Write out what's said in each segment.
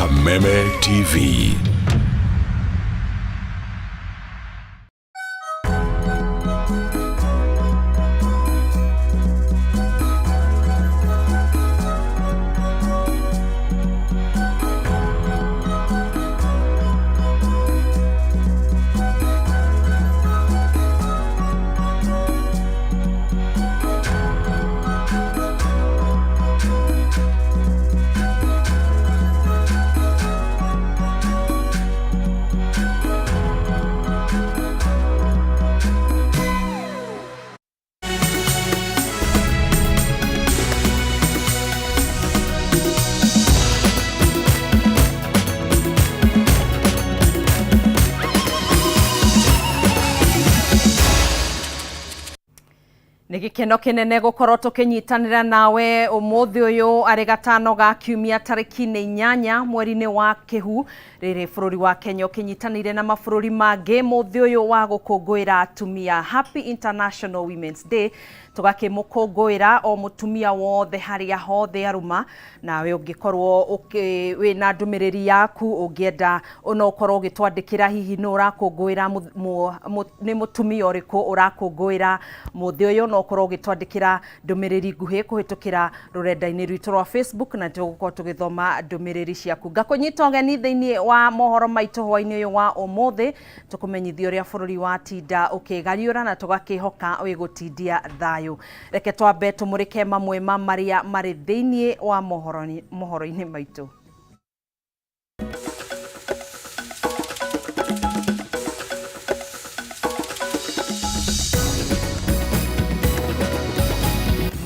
Kameme TV. Nĩ gĩkeno kĩnene gũkorwo tũkĩnyitanĩra nawe ũmũthĩ ũyũ arĩ gatano ga kiumia tarĩki-inĩ 8 mweri-inĩ wa Kĩhu rĩrĩ bũrũri wa Kenya ũkĩnyitanĩire na mabũrũri mangĩ mũthĩ ũyũ wa gũkũngũĩra atumia. Happy International Women's Day. Tũgakĩmũkũngũĩra o mũtumia wothe harĩa hothe aruma, nawe ũngĩkorwo wĩna ndũmĩrĩri yaku ũngĩenda no ũkorwo ũgĩtwandĩkĩra, hihi nũ ũrakũngũĩra, nĩ mũtumia ũrĩkũ ũrakũngũĩra mũthĩ ũyũ, no ũkorwo ũgĩtwandĩkĩra ndũmĩrĩri nguhĩ kũhĩtũkĩra rũrenda-inĩ rwitũ rwa Facebook, na tũgũkorwo tũgĩthoma ndũmĩrĩri ciaku. Ngakũnyita ũgeni thĩinĩ wa mohoro maitũ hwaĩ-inĩ ũyũ wa ũmũthĩ, tũkũmenyithia ũrĩa bũrũri watinda ũkĩgariũra na tũgakĩhoka wĩgũtindia thayũ. Reke twambe tũmũrĩke mamwe ma marĩa marĩ thĩinĩ wa mohoro-inĩ maitũ.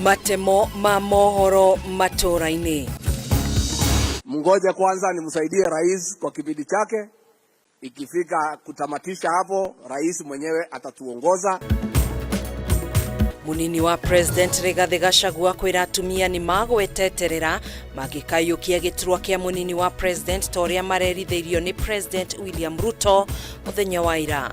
Matemo ma mohoro matũra-inĩ. Mngoje kwanza nimsaidie rais kwa kipindi chake. Ikifika kutamatisha hapo, rais mwenyewe atatuongoza. Munini wa President Rigathi Gachagua kwĩra atumia nĩ magweteterera mangĩkaiyũkia gĩturwa kĩa munini wa President ta ũrĩa marerithĩirio nĩ President William Ruto mũthenya wa ira.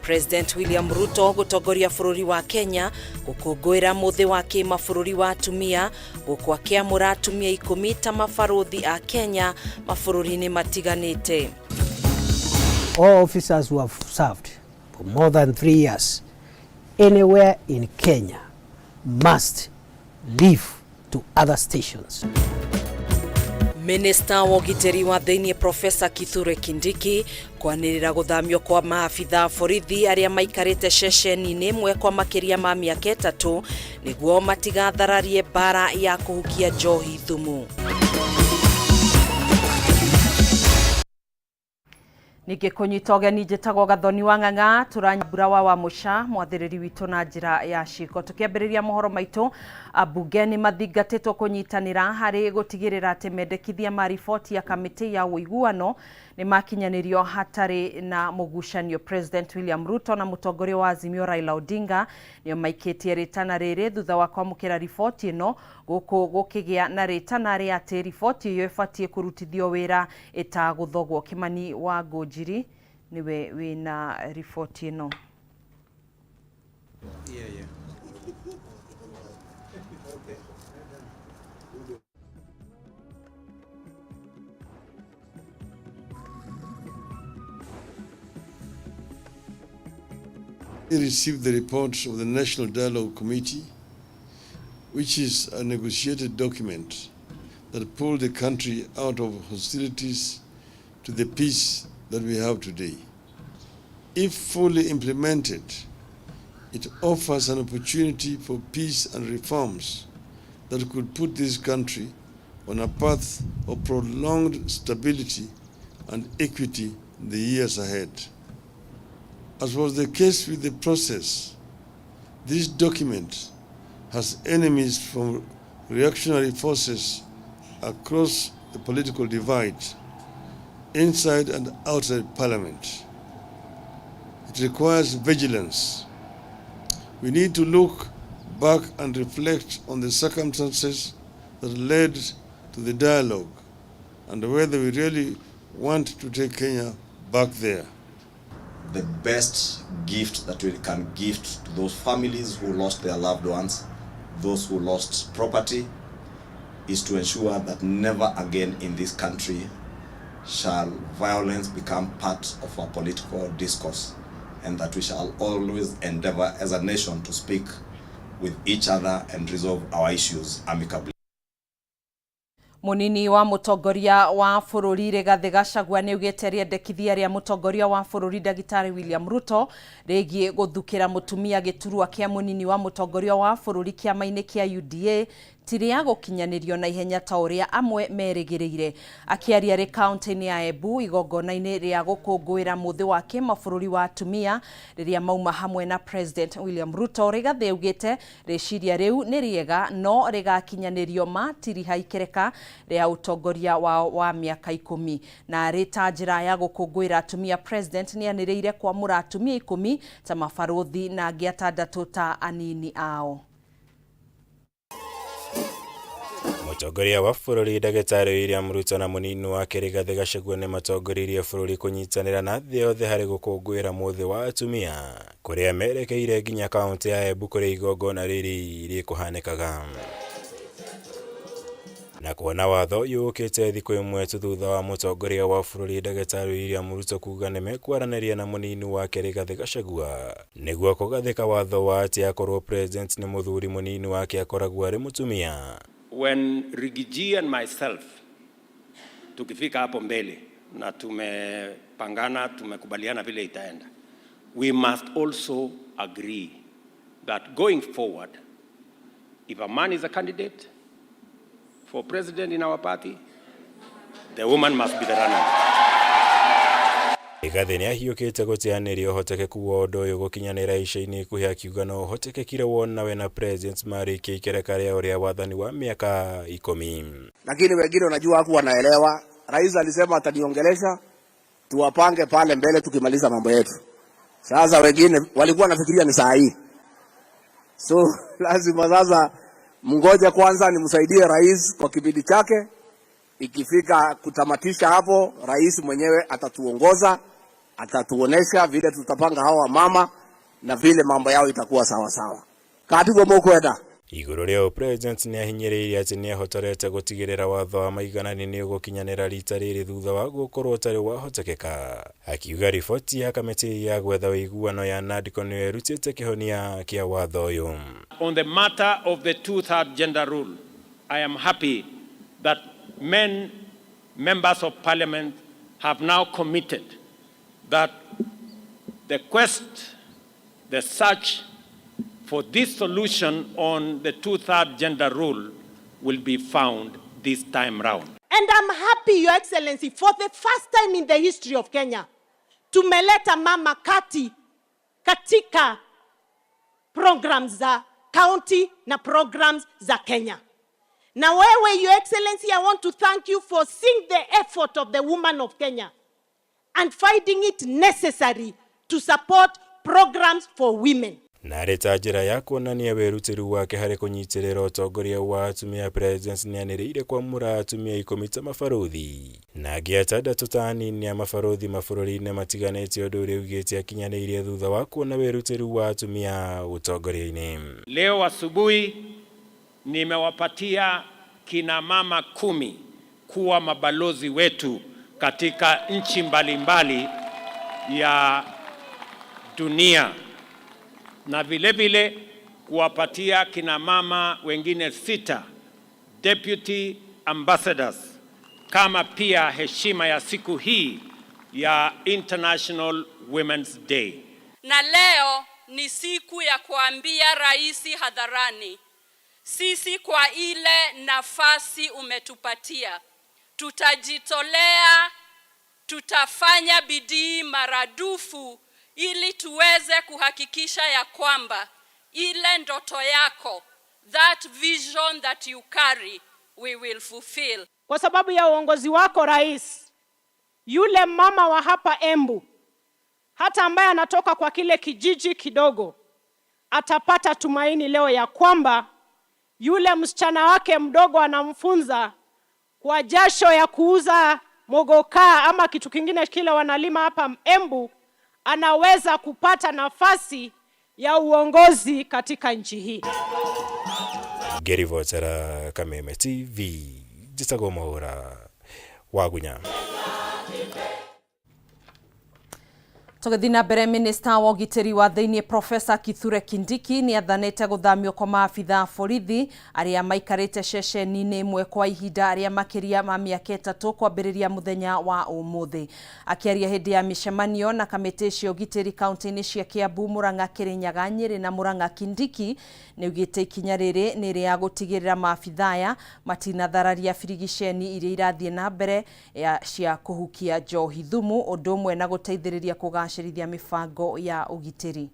President William Ruto gũtongoria bũrũri wa Kenya gũkũngũĩra mũthĩ wa kĩmabũrũri wa atumia, gũkũ akĩamũra atumia 10 ta mabarũthi a Kenya mabũrũri-inĩ matiganĩte. All officers who have served for more than 3 years anywhere in Kenya must leave to other stations. Minister wa ũgitĩri wa thĩinĩ Professor Kithure Kindiki kwanĩrĩra gũthamio kwa maabitha borithi arĩa maikarĩte ceceni-inĩ ĩmwe kwa makĩria ma mĩaka 3 nĩguo matigathararie mbara ya kũhukia njohi thumu. Ningĩ kũnyita ũgeni njĩtagwo Gathoni wa Ng'ang'a, tũranyambura wa Wamũca mwathĩrĩri witũ na njĩra ya ciĩko. Tũkĩambĩrĩria mohoro maitũ, ambunge nĩ mathingatĩtwo kũnyitanĩra harĩ gũtigĩrĩra atĩ mendekithia ma riboti ya kamĩtĩ ya ũiguano nĩ makinyanĩrio hatarĩ na mũgucanio. President William Ruto na mũtongoria wa Azimio Raila Odinga nĩo maikĩtie rĩtana rĩrĩ thutha wa kwamũkĩra riboti ĩno, gũkũ gũkĩgĩa na rĩtana rĩa atĩ riboti ĩyo ĩbatiĩ kũrutithio wĩra ĩtagũthogwo. Kimani wa Ngũnjiri nĩwe wĩna riboti ĩno. We received the report of the National Dialogue Committee, which is a negotiated document that pulled the country out of hostilities to the peace that we have today. If fully implemented, it offers an opportunity for peace and reforms that could put this country on a path of prolonged stability and equity in the years ahead. As was the case with the process, this document has enemies from reactionary forces across the political divide, inside and outside Parliament. It requires vigilance. We need to look back and reflect on the circumstances that led to the dialogue and whether we really want to take Kenya back there. The best gift that we can gift to those families who lost their loved ones, those who lost property, is to ensure that never again in this country shall violence become part of our political discourse, and that we shall always endeavor as a nation to speak with each other and resolve our issues amicably. Munini wa mutongoria wa bururi Rigathi Gachagua ni augite riendekithia ria mutongoria wa bururi Ndagitari William Ruto rigie guthukira mutumia giturwa kia munini wa mutongoria wa bururi kiama-ini kia UDA ti ria gukinyanirio na ihenya ta uria amwe merigiriire. Akiaria ri kaunti-ini ya Embu igongona-ini ria gukunguira muthi wa kimabũrũri wa atumia riria mauma hamwe na President William Ruto, Rigathi augite riciria riu ni riega no rigakinyanirio matiriha ikereka ria utongoria wao wa miaka 10 na ri ta njira ya gukungũĩra atumia. President ni anĩrĩire kwamũra atumia 10 ta mabarũthi na angĩ 6 ta anini ao. Mũtongoria wa bũrũri Ndagĩtarĩ William Ruto na mũnini wake Rigathi Gachagua nĩ matongoririe bũrũri kũnyitanĩra na thĩ yothe harĩ gũkũngũĩra mũthĩ wa atumia kũrĩa merekeire nginya kaunti ya Embu kũrĩa igongona rĩrĩ rĩkũhanĩkaga. Na kuona watho ũyũ ũkĩte thikũ ĩmwe tu thutha wa mũtongoria wa bũrũri Ndagĩtarĩ William Ruto kuga nĩmekwaranĩria na mũnini wake Rigathi Gachagua nĩguo kũgathĩka watho wa atĩ akorwo president nĩ mũthuri mũnini wake akoragwo arĩ mũtumia. When Riggy G and myself tukifika hapo mbele na tumepangana, tumekubaliana vile itaenda, we must also agree that going forward, if a man is a candidate for president in our party, the woman must be the running. Rigathi nĩahiũkĩte gũteanĩria ũhotekeku wa ũndũ ũyũ gũkinyanĩra ica-inĩ ikuhĩ, akiuga no ũhotekekire wona we na president marĩkia ikereka rĩao rĩa wathani wa miaka 10. Lakini wengine unajua haku wanaelewa. Rais alisema ataniongelesha tuwapange pale mbele tukimaliza mambo yetu. Sasa wengine walikuwa wanafikiria ni saa hii, so lazima sasa mngoje kwanza nimsaidie rais kwa kipindi chake. Ikifika kutamatisha hapo, rais mwenyewe atatuongoza, atatuonesha vile tutapanga hawa mama na vile mambo yao itakuwa sawa sawa. Katiguo mukwenda. Igũrũ rĩa president nĩahinyĩrĩirie atĩ nĩehotorete gũtigĩrĩra watho wa maiganani nĩũgũkinyanĩra rita rĩrĩ thutha wa gũkorwo ũtarĩ wahotekeka, akiuga riboti ya kamĩtĩ ya gwetha ũiguano ya NADCO nĩyo ĩrutĩte kĩhonia kĩa watho ũyũ. On the matter of the two-third gender rule, I am happy that men, members of parliament, have now committed that the quest, the search for this solution on the two-third gender rule will be found this time round. And I'm happy, Your Excellency, for the first time in the history of Kenya, tumeleta mama kati katika programs za county na programs za Kenya. Na wewe, Your Excellency, I want to thank you for seeing the effort of the woman of Kenya and finding it necessary to support programs for women. Na arĩ ta njĩra ya kuonania wĩrutĩri wake harĩ kũnyitĩrĩra ũtongoria wa atumia, president nĩanĩrĩire kwamũra atumia 10 ta mabarũthi na angĩ 6 ta anini a mabarũthi mabũrũri-inĩ matiganĩte, ũndũ ũrĩa augĩte akinyanĩirie thutha wa kuona wĩrutĩri wa atumia ũtongoria-inĩ. Leo asubuhi nimewapatia kina mama 10 kuwa mabalozi wetu katika nchi mbalimbali ya dunia, na vile vile kuwapatia kina mama wengine 6 deputy ambassadors kama pia heshima ya siku hii ya International Women's Day. Na leo ni siku ya kuambia rais hadharani, sisi kwa ile nafasi umetupatia, tutajitolea, tutafanya bidii maradufu ili tuweze kuhakikisha ya kwamba ile ndoto yako, that vision that you carry, we will fulfill. Kwa sababu ya uongozi wako rais, yule mama wa hapa Embu, hata ambaye anatoka kwa kile kijiji kidogo, atapata tumaini leo ya kwamba yule msichana wake mdogo anamfunza kwa jasho ya kuuza mogoka ama kitu kingine kile wanalima hapa Embu, anaweza kupata nafasi ya uongozi katika nchi hii. Ngĩribotera Kameme TV, njĩtagwo Mwaũra Wagunya. Tũgĩthiĩ na mbere, minista wa ũgitĩri wa thĩinĩ Profesa Kithure Kindiki nĩ athanĩte gũthamio kwa maabitha a borithi arĩa maikarĩte ceceni-inĩ ĩmwe kwa ihinda rĩa makĩria ma mĩaka 3 kwambĩrĩria mũthenya wa ũmũthĩ. Akĩaria hĩndĩ ya mĩcemanio na kamĩtĩ cia ũgitĩri kaunti-inĩ cia Kiambu, Murang'a, Kirinyaga, Nyĩrĩ na Murang'a, Kindiki nĩaugĩte ikinya rĩrĩ nĩ rĩa gũtigĩrĩra maabitha aya matinathararia birigiceni iria irathiĩ na mbere cia kũhukia njohi thumu, ũndũ ũmwe na gũteithĩrĩria kũgacĩrithia mĩbango ya ũgitĩri.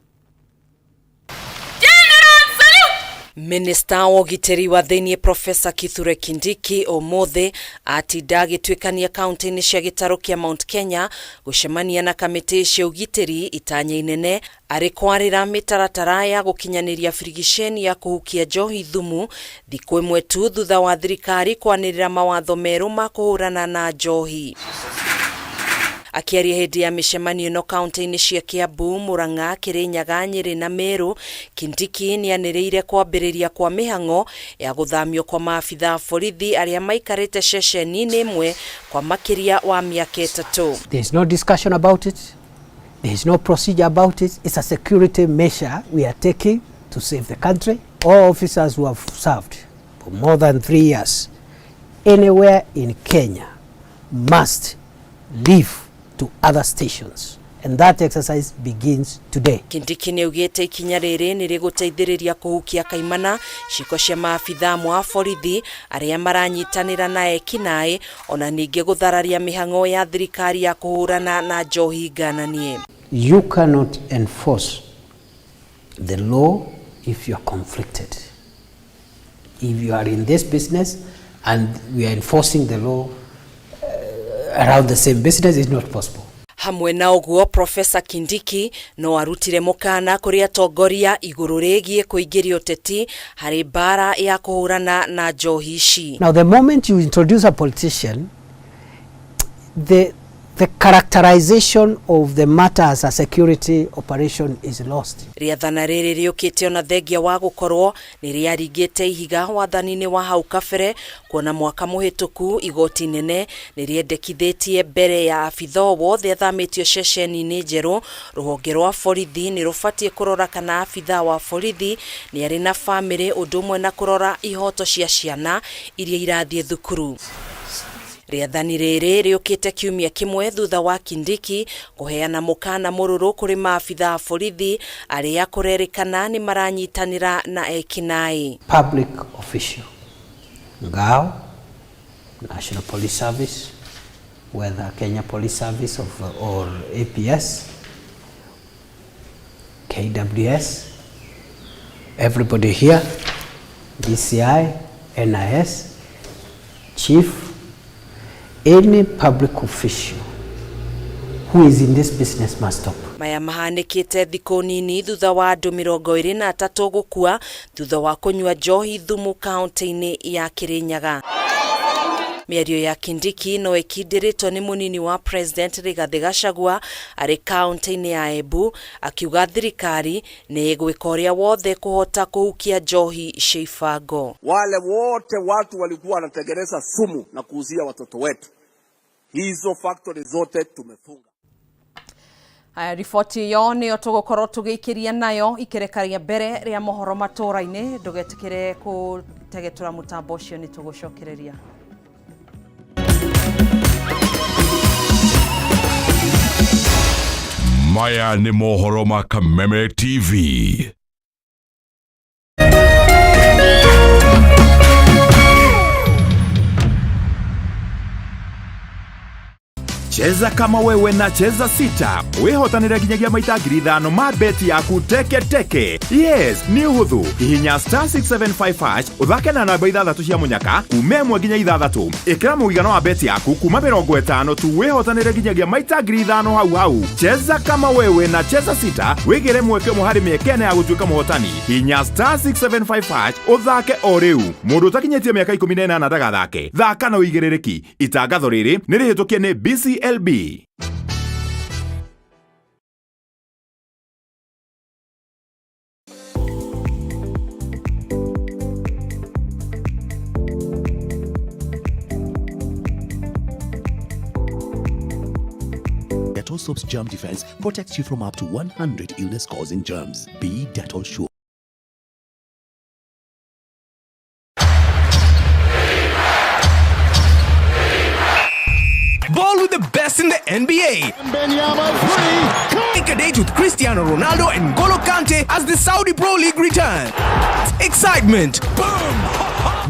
Minista wa ũgitĩri wa thĩinĩ Profesa Kithure Kindiki ũmũthĩ atinda agĩtuĩkania kaunti-inĩ cia gĩtarũ kĩa Mount Kenya gũcemania na kamĩtĩ cia ũgitĩri, itanya inene arĩ kwarĩra mĩtaratara ya gũkinyanĩria birigiceni ya kũhukia njohi thumu thikũ ĩmwe tu thutha wa thirikari kwanĩrĩra mawatho merũ ma kũhũrana na njohi. Akĩaria hĩndĩ ya mĩcemanio ĩno kaunti-inĩ cia Kiambu, Murang'a, Kirinyaga, Nyĩrĩ na Meru, Kindiki nĩanĩrĩire kwambĩrĩria kwa mĩhang'o ya gũthamio kwa maabitha a borithi arĩa maikarĩte ceceni-inĩ ĩmwe kwa makĩria wa mĩaka 3. There is no discussion about it. There is no procedure about it. It's a security measure we are taking to save the country. All officers who have served for more than 3 years anywhere in Kenya must leave to other stations, and that exercise begins today. Kindiki nĩaugĩte ikinya rĩrĩ nĩ rĩgũteithĩrĩria kũhukia kaimana ciĩko cia maabitha amwe a borithi arĩa maranyitanĩra na ekinaĩ, ona ningĩ gũthararia mĩhang'o ya thirikari ya kũhũrana na njohi ngananie. You cannot enforce the law if you are conflicted. If you are in this business and we are enforcing the law around the same business, is not possible. Hamwe na ũguo, Profesa Kindiki no arutire mũkana kũrĩ atongoria igũrũ rĩgiĩ kũingĩria ũteti harĩ mbara ya kũhũrana na njohi ici. Now, the moment you introduce a politician, the characterization of the matter as a security operation is lost. Rĩathana rĩrĩ rĩũkĩte ona thengia wa gũkorwo nĩ rĩaringĩte ihiga wathani-inĩ wa hau kabere, kuona mwaka mũhĩtũku igoti nene nĩ rĩendekithĩtie mbere ya abitha wothe athamĩtio ceceni-inĩ njerũ, rũhonge rwa borithi nĩ rũbatiĩ kũrora kana abitha wa borithi nĩ arĩ na bamĩrĩ, ũndũ ũmwe na kũrora ihoto cia ciana iria irathiĩ thukuru. Rĩathani rĩrĩ rĩũkĩte kiumia kĩmwe thutha wa Kindiki kũheana mũkana mũrũrũ kũrĩ maabitha a borithi arĩa kũrerĩkana nĩ maranyitanĩra na ekinaĩ. Public official, NGAO, National Police Service, whether Kenya Police Service or APS, KWS, everybody here, DCI, NIS, Chief, any public official who is in this business must stop. Maya mahanĩkĩte thikũ nini thutha wa andũ 23 gũkua thutha wa kũnyua njohi thumu kaunti-inĩ ya Kirinyaga. Mĩario ya Kindiki no ĩkindĩrĩtwo nĩ mũnini wa President Rigathĩ Gachagua arĩ kaunti-inĩ ya Embu, akiuga thirikari nĩ ĩgwĩka ũrĩa wothe kũhota kũhukia njohi cia ibango. Wale wote watu walikuwa wanatengeneza sumu na kuuzia watoto wetu, hizo factory zote tumefunga. Haya, riboti ĩyo nĩyo tũgũkorwo tũgĩikĩria nayo ikereka rĩa mbere rĩa mohoro matũra-inĩ. Ndũgetĩkĩre kũtegetũra mũtambo ũcio, nĩ tũgũcokereria. Maya nĩ mohoro ma Kameme TV. Cheza kama wewe na Cheza Sita wihotanire nginyagia maita 5,000 ma beti yaku teke teke. Yes, nĩ ũhũthũ. Hihinya star 675 hash ũthake na namba 6 cia mũnyaka kuma 1 nginya 6. Ĩkĩra mũigana wa beti yaku kuma 50 tu wihotanire nginyagia maita 5,000 hau hau. Cheza kama wewe na Cheza Sita wigire mweke ũmwe harĩ mĩeke ĩna ya gũtuĩka mũhotani. Hihinya star 675 hash ũthake o rĩu. Mũndũ ũtakinyĩtie mĩaka 18 ndagathake. Thaka na ũigĩrĩrĩki. Itangatho rĩrĩ nĩ rĩhĩtũkie nĩ BCLB. Dettol Soap's germ defense protects you from up to 100 illness-causing germs. Be Dettol sure. Ball with the best in the NBA. Make a date with Cristiano Ronaldo and N'Golo Kante as the Saudi Pro League returns. Excitement, boom,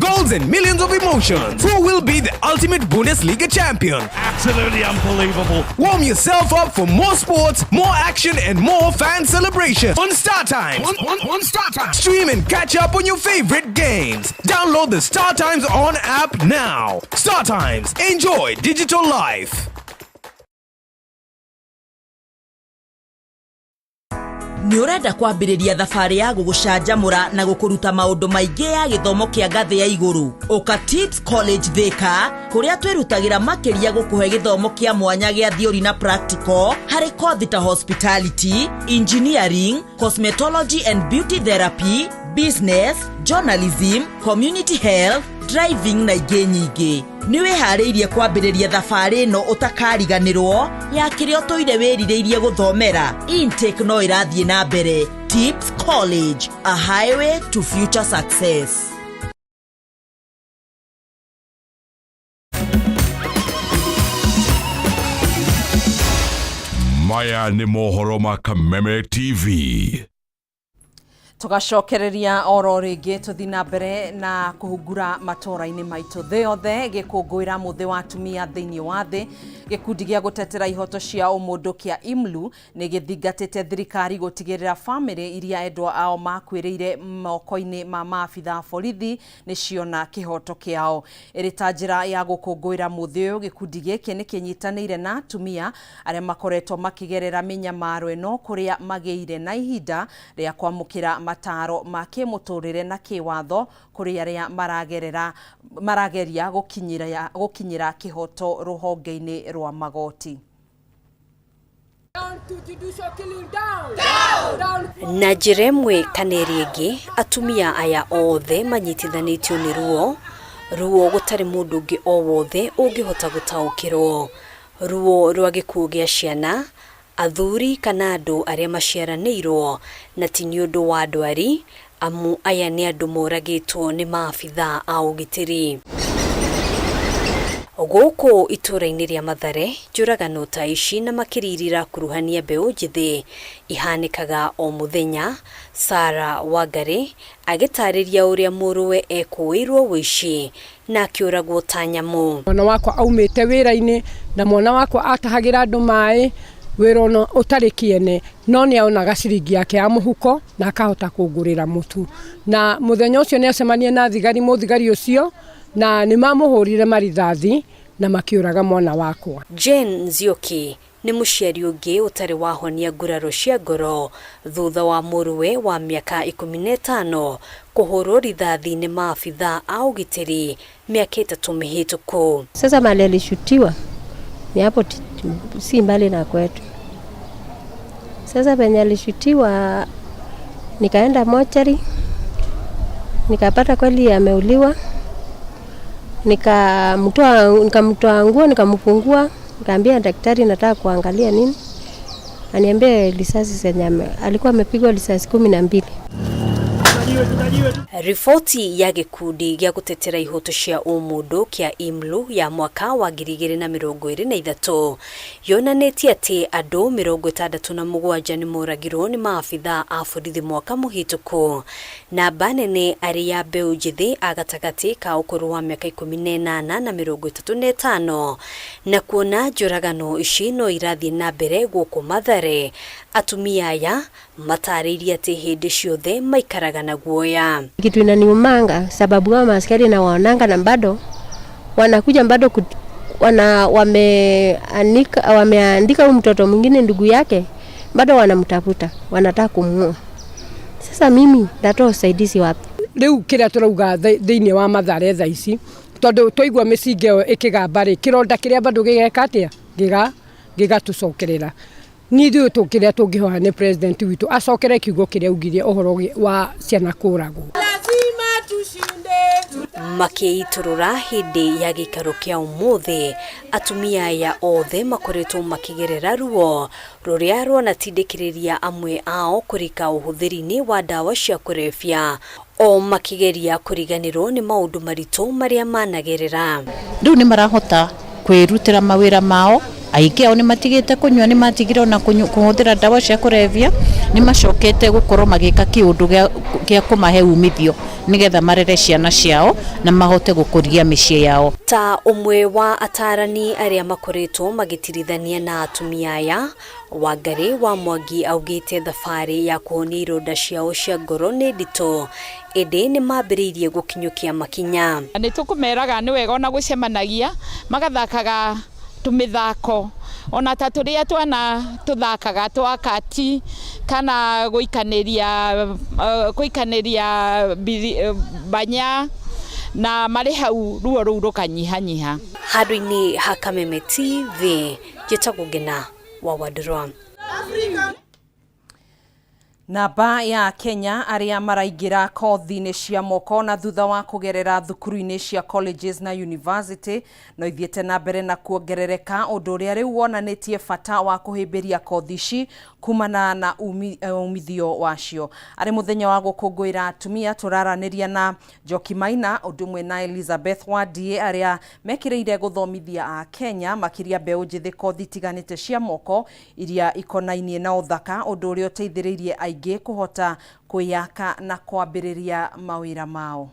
goals and millions of emotions. Who will be the ultimate Bundesliga champion? Absolutely unbelievable. Warm yourself up for more sports, more action, and more fan celebration on Star Times. On Star Times. Stream and catch up on your favorite games. Download the Star Times On app now. Star Times. Enjoy digital life. Nĩ ũrenda kwambĩrĩria thabarĩ ya gũgũcanjamũra na gũkũruta maũndũ maingĩ ya gĩthomo kĩa ngathĩ ya igũrũ? Ũka Tips College Thika, kũrĩa twĩrutagĩra makĩria gũkũhe gĩthomo kĩa mwanya gĩa theory na practical harĩ kothi ta hospitality, engineering, cosmetology and beauty therapy, business, journalism, community health, driving na ingĩ nyingĩ. Nĩ wĩharĩirie kwambĩrĩria thabarĩ ĩno ũtakariganĩrwo ya kĩrĩa ũtũire wĩrirĩirie gũthomera? Intake no ĩrathiĩ na mbere. Tips College, a highway to future success. Maya nĩ mohoro ma Kameme TV. Tugacokereria oro rĩngĩ, tũthi na mbere na kũhungura matũra-inĩ maitũ. Thĩ yothe gĩkũngũĩra mũthĩ wa atumia thĩinĩ wa thĩ. Gĩkundi gĩa gũtetera ihoto cia ũmũndũ kĩa IMLU nĩ gĩthingatĩte thirikari gũtigĩrĩra bamĩrĩ iria endwa ao makuĩrĩire moko-inĩ ma maabitha borithi nĩ ciona kĩhoto kĩao. Ĩrĩ ta njĩra ya gũkũngũĩra mũthĩ ũyũ, gĩkundi gĩkĩ nĩ kĩnyitanĩire na atumia arĩa makoretwo makĩgerera mĩnyamaro ĩno, kũrĩa magĩire na ihinda rĩa kwamũkĩra mataro ma kĩmũtũrĩre na kĩwatho kũrĩ arĩa maragerera marageria gũkinyĩra kĩhoto rũhonge-inĩ rwa magoti. Na njĩra ĩmwe kana ĩrĩa ĩngĩ, atumia aya othe manyitithanĩtio nĩ ruo, ruo gũtarĩ mũndũ ũngĩ o wothe ũngĩhota gũtaũkĩrwo, ruo rwa gĩkuũ gĩa ciana, athuri kana andũ arĩa maciaranĩirwo, na ti nĩ ũndũ wa ndwari, amu aya nĩ andũ moragĩtwo nĩ maabitha a ũgitĩri. Gũkũ itũũra-inĩ rĩa Mathare, njũragano ta ici na makĩria iria irakuruhania mbeũ njĩthĩ ihanĩkaga o mũthenya. Sara Wangari agĩtarĩria ũrĩa mũrũwe ekũĩirwo wũici na akĩũragwo ta nyamũ. Mwana wakwa aumĩte wĩra-inĩ, na mwana wakwa atahagĩra andũ maĩ, wĩra ona ũtarĩ kĩene, no nĩ onaga ciringi yake ya mũhuko na akahota kũngũrĩra mũtu. Na mũthenya ũcio nĩ acemania na thigari, mũthigari ũcio, na nĩ mamũhũrire marithathi na makĩũraga mwana wakwa. Jane Nzioki nĩ mũciari ũngĩ ũtarĩ wahonia nguraro cia ngoro thutha wa mũrũwe wa mĩaka 15 kũhũrwo rithathi nĩ maabitha a ũgitĩri mĩaka 3 mĩhĩtũku. Sasa mahali alishutiwa ni hapo si mbali na kwetu. Sasa penye alishutiwa nikaenda mochari, nikapata kweli ameuliwa. Nikamtoa nguo, nikamfungua, nikaambia daktari nataka kuangalia nini. Aniambia risasi zenye alikuwa amepigwa risasi 12. Riboti ya gĩkundi gĩa gũtetera ihoto cia ũmũndũ kĩa IMLU ya mwaka wa 2023 yonanĩtie atĩ andũ 67 nĩ moragirwo nĩ maabitha a borithi mwaka mũhĩtũku. Namba nene arĩ ya mbeũ njĩthĩ a gatagatĩ ka ũkũrũ wa mĩaka 18 na 35. Na kuona njũragano ici no irathiĩ na mbere gũkũ Mathare, atumia aya matarĩirie atĩ hĩndĩ ciothe maikaraga na guoya. Kitu inaniumanga sababu kama maaskari na waonanga na bado wanakuja bado wameandika huyu mtoto mwingine ndugu yake, bado wanamtafuta, wanataka kumuua. Sasa mimi ndatoa usaidizi wapi? Riu kiria turauga thiini wa Mathare thaa ici, tondu twaigua micinga ĩyo ĩkĩgamba rĩ, kĩronda kĩrĩa bado gĩgeka atĩa, gĩgatũcokerera. Ni ithuĩ kĩrĩa tũngĩhoya nĩ president witũ acokere kiugo kĩrĩa augire ũhoro wa ciana kũragwo. Lazima tushinde. Makĩitũrũra hĩndĩ ya gĩikaro kĩa ũmũthĩ, atumia aya othe makoretwo makĩgerera ruo rũrĩa rwanatindĩkĩrĩria amwe ao kũrika ũhũthĩri-inĩ wa ndawa cia kũrebia o makĩgeria kũriganĩrwo nĩ maũndũ maritũ marĩa managerera. Rĩu nĩ marahota kwĩrutĩra mawĩra mao, aingĩ ao nĩ matigĩte kũnyua, nĩ matigire ona kũhũthĩra ndawa cia kũrebia, nĩ macokete gũkorwo magĩka kĩũndũ gĩa kũmahe umithio nĩgetha marere ciana ciao na mahote gũkũria mĩciĩ yao. Ta ũmwe wa atarani arĩa makoretwo magĩtirithania na atumia aya, Wangari wa Mwangi augĩte thabarĩ ya kũhonia ironda ciao cia ngoro nĩ nditũ, ĩndĩ nĩ mambĩrĩirie gũkinyũkia makinya. Nĩ tũkũmeraga nĩ wega ona gũcemanagia, magathakaga tũmĩthako ona ta tũrĩa twana tũthakaga twa kati kana gũikanĩria banya na marĩ hau ruo rũu rũkanyihanyiha. Handũ-inĩ ha Kameme TV, njĩtagwo Ngina wa Wandũrwa. Namba ya Kenya arĩa maraingĩra kothi-inĩ cia moko na thutha wa kũgerera thukuru-inĩ cia colleges na university no ithiĩte na mbere na kuongerereka, ũndũ ũrĩa rĩu wonanĩtie bata wa kũhĩmbĩria kothi ici kumana na umithio wacio. Arĩ mũthenya wa gũkũngũĩra atumia, tũraranĩria na Njoki Maina ũndũ ũmwe na Elizabeth Wandie arĩa mekĩrĩire gũthomithia a Kenya makĩria mbeũ njĩthĩ kothi itiganĩte cia moko iria ikonainie na ũthaka, ũndũ ũrĩa ũteithĩrĩirie aingĩ kũhota kwĩyaka na kwambĩrĩria mawĩra mao.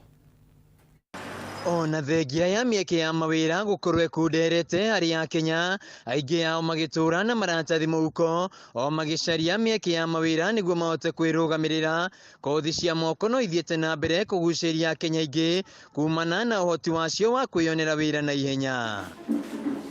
Ona thengia ya mĩeke ya mawĩra gũkorwo ĩkunderete harĩ a Kenya, aingĩ ao magĩtũra na maratathi mũhuko o magĩcaria mĩeke ya mawĩra nĩguo mahote kwĩrũgamĩrĩra. Kothi cia moko no ithiĩte na mbere kũgucĩrĩria Akenya aingĩ kumana na ũhoti wacio wa kwĩyonera wĩra na ihenya.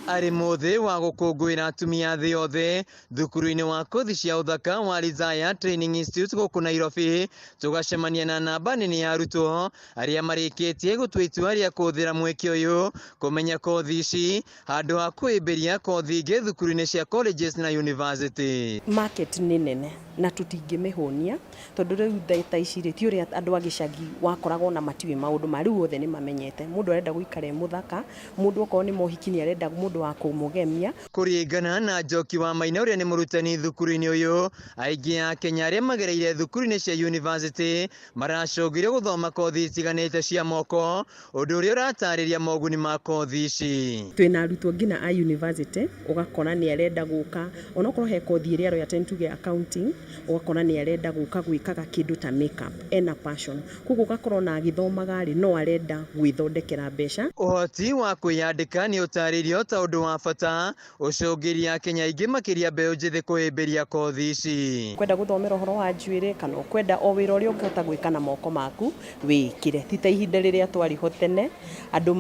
Arĩ mũthĩ wa gũkũngũĩra atumia thĩ yothe thukuru-inĩ wa kothi cia ũthaka wa Rizaya Training Institute gũkũ Nairobi, tũgacemania na namba nene ya arutwo arĩa marĩkĩtie gũtua itua rĩa kũhũthĩra mweke ũyũ kũmenya kothi ici handũ ha kwĩmbĩria kothi ingĩ thukuru-inĩ cia colleges na university. Market nĩ nene na tũtingĩmĩhũnia tondũ rĩu ta ici rĩ ti ũrĩa andũ a gĩcagi wakoragwo na matiũĩ maũndũ ma rĩu othe nĩ mamenyete. Mũndũ arenda gũikara e mũthaka, mũndũ okorwo nĩ mohiki nĩ arenda mũndũ wa kũmũgemia. Kũringana na Njoki wa Maina ũrĩa nĩ mũrutani thukuru-inĩ ũyũ, aingĩ a Kenya arĩa magereire thukuru-inĩ cia university maracũngire gũthoma kothi itiganĩte cia moko, ũndũ ũrĩa ũratarĩria moguni ma kothi ici. Twĩna arutwo nginya a university, ũgakora nĩ arenda gũka onokorwo he kothi ĩrĩa aroya tene tuge accounting, ũgakora nĩ arenda gũka gwĩkaga kĩndũ ta makeup, ena passion, koguo ũgakora ona agĩthomaga rĩ no arenda gwĩthondekera mbeca. Ũhoti wa kwĩyandĩka nĩ ũtarĩirio ta ũndũ wa bata ũcũngĩria Akenya aingĩ makĩria mbeũ njĩthĩ kũhĩmbĩria kothi ici. Kwenda gũthomera ũhoro wa njuĩrĩ kana ũkwenda o wĩra ũrĩa ũngĩhota gwĩka na moko maku wĩkĩre, ti ta ihinda rĩrĩa twarĩ ho tene andũ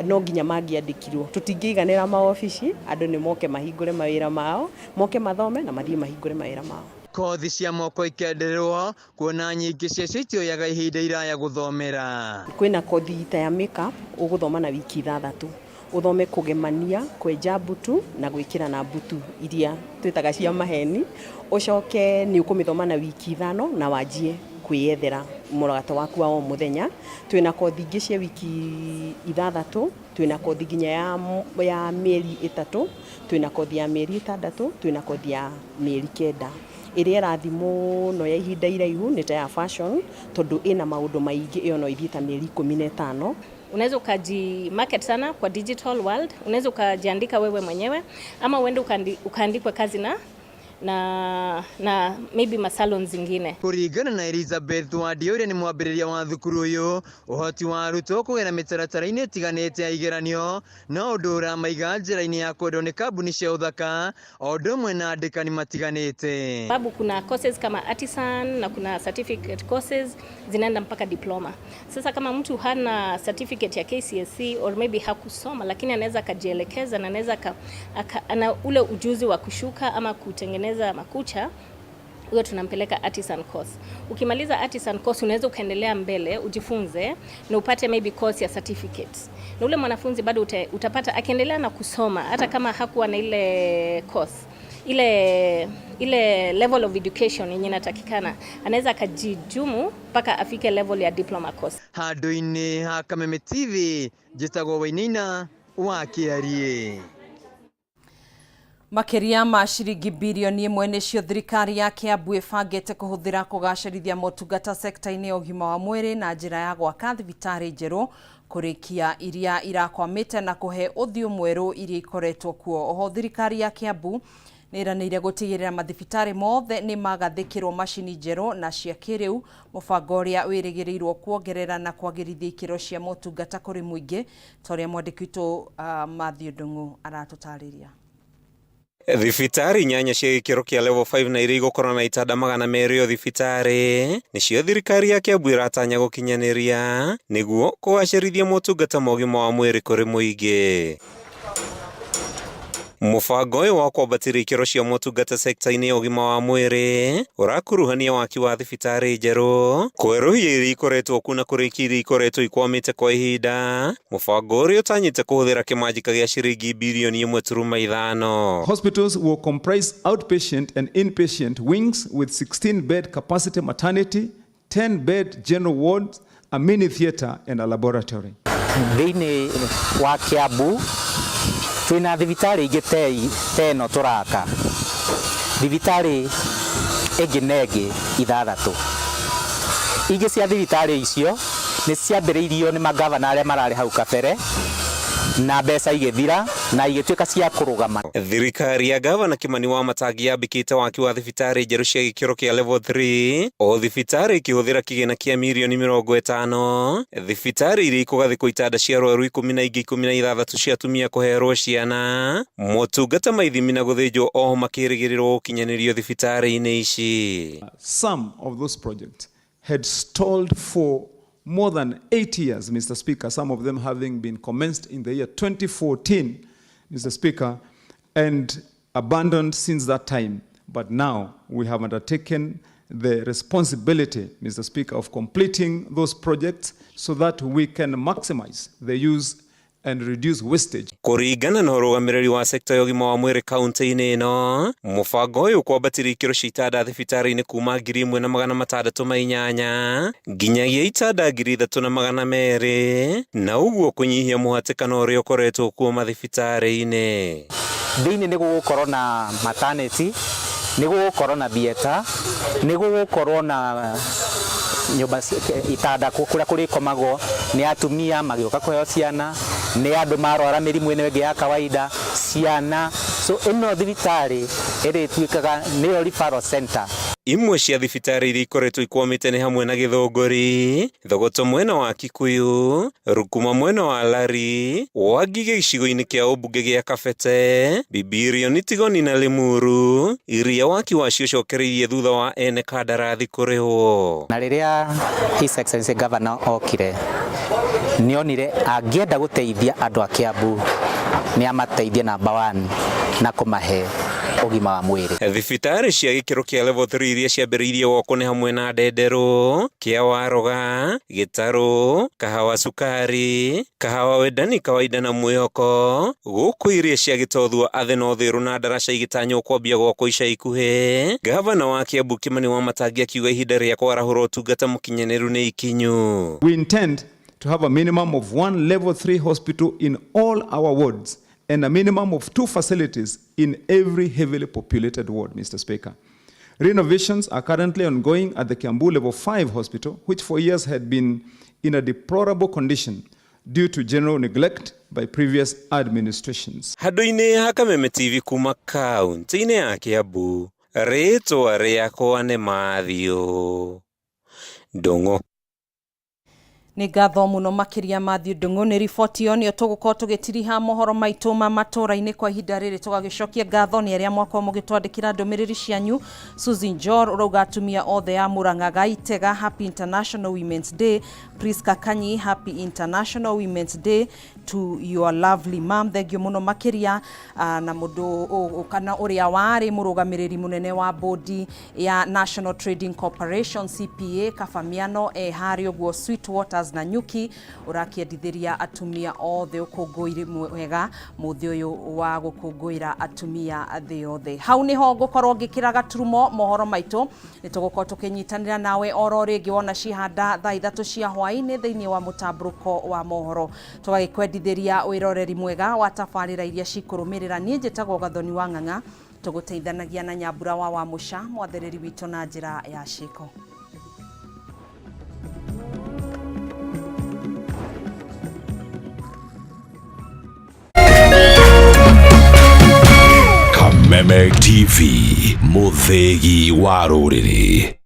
no nginya mangĩandĩkirwo, tũtingĩiganĩra maobici, andũ nĩ moke mahingũre mawĩra mao, moke mathome na mathiĩ mahingũre mawĩra mao. Kothi cia moko ikendererwo kuona nyingĩ ciacio itioyaga ihinda iraya gũthomera. Kwĩna kothi ta ya makeup ũgũthoma na wiki 6, ũthome kũgemania, kwenja mbutu na gwĩkĩra na mbutu iria twĩtaga cia maheni, ũcoke nĩ ũkũmĩthoma na wiki 5 na wanjie kwĩyethera mũrata waku wa o mũthenya. Twĩna kothi ingĩ cia wiki 6, twĩna kothi nginya ya mĩeri 3, twĩna kothi ya mĩeri 6, twĩna kothi ya mĩeri 9. Ĩrĩa ĩrathi mũno ya ihinda iraihu nĩ ta ya fashion tondũ ĩna maũndũ maingĩ, ĩyo no ithiĩ ta mĩeri 15. Unaweza ukaji market sana kwa digital world, unaweza ukajiandika wewe mwenyewe ama uende ukaandikwe kazi na maybe masalon zingine. Kũringana na Elizabeth Wandie ũrĩa nĩ mwambĩrĩria wa thukuru ũyũ, ũhoti wa arutwo kũgera mĩtaratara-inĩ ĩtiganĩte ya igeranio no ũndũ ũramaiga njĩra-inĩ ya kwendwo nĩ kambuni cia ũthaka o ũndũ ũmwe na andĩkani matiganĩte. Sababu kuna courses kama artisan na kuna certificate courses zinaenda mpaka diploma. Sasa kama mtu hana certificate ya KCSE or maybe hakusoma, lakini anaweza akajielekeza na anaweza ana ule ujuzi wa kushuka ama kutengeneza makucha, huyo tunampeleka artisan course. Ukimaliza artisan course unaweza ukaendelea mbele ujifunze na upate maybe course ya certificate. Na ule mwanafunzi bado utapata akiendelea na kusoma hata kama hakuwa na ile course, ile level of education yenye inatakikana, anaweza akajijumu mpaka afike level ya diploma course. Handũ-inĩ ha Kameme TV njĩtagwo Wainaina wa Kĩariĩ. Makĩria ma ciringi birioni ĩmwe nĩcio thirikari ya Kiambu ĩbangĩte kũhũthĩra kũgacĩrithia motungata sekta-inĩ ya ũgima wa mwĩrĩ na njĩra ya gwaka thibitarĩ njerũ, kũrĩkia iria irakwamĩte na kũhe ũthiũ mwerũ iria ikoretwo kuo. Oho thirikari ya Kiambu nĩ ĩranĩire gũtigĩrĩra mathibitarĩ mothe nĩ magathĩkĩrwo macini njerũ na cia kĩrĩu, mũbango ũrĩa wĩrĩgĩrĩirwo kuongerera na kwagĩrithia ikĩro cia motungata kũrĩ mũingĩ, ta ũrĩa mwandĩki witũ Matthew Ndung'u aratũtarĩria. Thibitarĩ inyanya cia gĩkĩro kĩa level 5 na iria igũkorwo na itanda 200 o thibitarĩ nĩcio thirikari ya Kiambu ĩratanya gũkinyanĩria nĩguo kũgacĩrithia motungata ma ũgima wa mwĩrĩ kũrĩ mũingĩ. Mũbango ũyũ wa kwambatĩria ikĩro cia motungata sekta-inĩ ya ũgima wa mwĩrĩ ũrakuruhania waki wa thibitarĩ njerũ, kwerũhia iria ikoretwo kuo na kũrĩkia iria ikoretwo ikwamĩte kwa ihinda, mũbango ũrĩa ũtanyĩte kũhũthĩra kĩmanjĩka gĩa ciringi birioni 1.5. Hospitals will comprise outpatient and inpatient wings with 16-bed capacity maternity, 10-bed general wards, a mini theater and a laboratory. Thĩinĩ wa Kiambu twĩna thibitarĩ ingĩ ta ĩno tũraka, thibitarĩ ĩngĩ na ĩngĩ ithathatũ. Ingĩ cia thibitarĩ icio nĩ ciambĩrĩirio nĩ magavana arĩa mararĩ hau kabere na mbeca igĩthira na igĩtuĩka cia kũrũgama. Thirikari ya gavana Kimani Wamatangi yambĩkĩte waki wa thibitarĩ njerũ cia gĩkĩro kĩa level 3 o thibitarĩ ĩkĩhũthĩra kĩgĩna kĩa mirioni 50, thibitarĩ iria ikũgathĩkwo itanda cia arwaru 10 na ingĩ 16 cia atumia kũherwo ciana, motungata ma ithimi na gũthĩnjwo oho makĩrĩgĩrĩrwo gũkinyanĩrio thibitarĩ-inĩ ici. Some of those projects had stalled for more than 8 years, Mr. Speaker, some of them having been commenced in the year 2014, Mr. Speaker, and abandoned since that time. But now we have undertaken the responsibility, Mr. Speaker, of completing those projects so that we can maximize the use and reduce wastage. Kũringana na ũrũgamĩrĩri wa sekta ya ũgima wa mwĩrĩ kaunti-inĩ ĩno, mũbango ũyũ ũkwambatĩria ikĩro cia itanda thibitarĩ-inĩ kuma 1608 nginyagia itanda 3200 na ũguo kũnyihia mũhatĩkano ũrĩa ũkoretwo kuo mathibitarĩ-inĩ. Thĩinĩ nĩ gũgũkorwo na maternity, nĩ gũgũkorwo na theatre, nĩ gũgũkorwo na nyũmba itanda kũrĩa kũrĩkomagwo nĩ atumia magĩũka kũheo ciana, nĩ andũ marwara mĩrimũ ĩno ĩngĩ ya kawaida, ciana. So ĩno thibitarĩ ĩrĩtuĩkaga nĩyo referral center. Imwe cia thibitarĩ iria ikoretwo ikwamĩte nĩ hamwe na Gĩthũngũri, Thogoto mwena wa Kikuyu, Rukuma mwena wa Lari, Wangige gĩcigo-inĩ kĩa ũmbunge gĩa Kabete, Bibirioni Tigoni na Limuru, iria waki wacio ũcokereirie thutha wa ene kandarathi kũrĩhwo. Na rĩrĩa His Excellency Governor okire, nĩonire angĩenda gũteithia andũ a Kiambu nĩ amateithie number 1 na kũmahe ũgima wa mwĩrĩ. Thibitarĩ cia gĩkĩro kĩa level 3 iria ciambĩrĩirie gwakwo nĩ hamwe na Ndenderũ, Kĩa Waroga, Gĩtarũ, Kahawa Cukari, Kahawa Wendani Kawaida na Mwĩhoko, gũkũ iria cia Gĩtothua, Athena Ũthĩrũ na Ndaraca igĩtanywo kwambia gwakwo ica ikuhĩ. Gavana wa Kiambu Kimani Wamatangi akiuga ihinda rĩa kwarahũra ũtungata mũkinyanĩru nĩ ikinyu. We intend to have a minimum of 1 level 3 hospital in all our wards and a minimum of 2 facilities in every heavily populated ward, Mr. Speaker. Renovations are currently ongoing at the Kiambu Level 5 hospital, which for years had been in a deplorable condition due to general neglect by previous administrations. Handũ-inĩ ha Kameme TV kuma kaunti-inĩ ya Kiambu, rĩtwa rĩakwa nĩ Matthew Ndung'u. Nĩ ngatho mũno makĩria Matthew Ndung'u nĩ riboti ĩyo nĩyo tũgũkorwo tũgĩtiriha mohoro maitũ ma matũra-inĩ kwa ihinda rĩrĩ. Tũgagĩcokia ngatho nĩ arĩa mwakorwo mũgĩtwandĩkĩra ndũmĩrĩri cianyu. Susan Jor ũrauga atumia othe a Murang'a Gaitega Happy International Women's Day. Priska Kanyi Happy International Women's Day to your lovely mom. Thank you mũno makĩria. Na mũndũ kana ũrĩa warĩ mũrũgamĩrĩri mũnene wa bodi ya National Trading Corporation CPA Kabamiano harĩ ũguo Sweet Waters Motors Nanyuki ũrakĩendithĩria atumia othe ũkũngũĩri mwega mũthĩ ũyũ wa gũkũngũĩra atumia thĩ yothe. Hau nĩho ngũkorwo ngĩkĩra gaturumo mohoro maitũ, nĩ tũgũkorwo tũkĩnyitanĩra nawe oro rĩngĩ wona cihanda thaa 3 cia hwaĩ-inĩ thĩinĩ wa mũtambũrũko wa mohoro, tũgagĩkwendithĩria wĩroreri mwega wa tabarĩra iria cikũrũmĩrĩra. Niĩ njĩtagwo Gathoni wa Ng'ang'a, tũgũteithanagia na Nyambura wa Wamũca mwathereri witũ na njĩra ya ciĩko. Kameme TV, mũthĩgi wa rũrĩrĩ.